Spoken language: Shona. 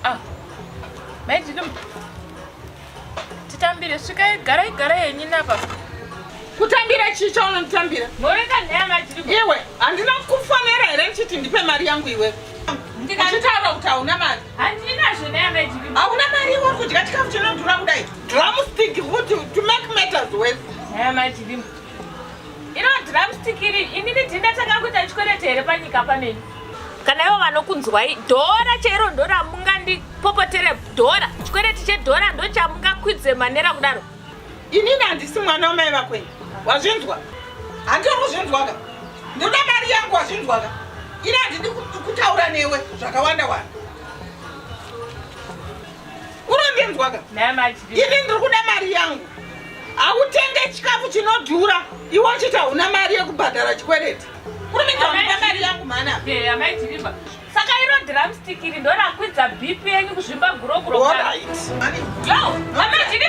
Ah. Mai Jirimu. Titambire svikai garai garai henyu napa. Kutambira chii chaunonditambira? Moreka nhaya Mai Jirimu. Iwe handina kukufonera here ndichiti ndipe mari yangu iwe? Uchitaura kuti hauna mari. Handina zvona Mai Jirimu. Hauna mari iwe uri kudya chikafu chinodhura kudai. Drumstick futi to make matters worse. Nhaya Mai Jirimu. Iro drumstick iri inini ndindatanga kuita chikwereti here panyika paneni? Kana ivo vanokunzwai dhora chairo ndoramungandipopotere dhora chikwereti chedhora ndochamungakwidze manera kudaro. Inini handisi mwana wamai vako ini. Wazvinzwa? Handiri kuzvinzwaka. Ndoda mari yangu wazvinzwaka. Ini handidi kutaura newe zvakawanda wanda. Unondinzwaka? Ini ndiri kuda mari yangu. Hautenge chikafu chinodhura iwe uchiti hauna mari yekubhadhara chikwereti. Kurumidza undipa mari yangu mhana. Amai Jiriba. Saka iro drumstick iri ndorakwidza BP yenyu kuzvimba gurokuro. All right. Yo, amai Jiriba.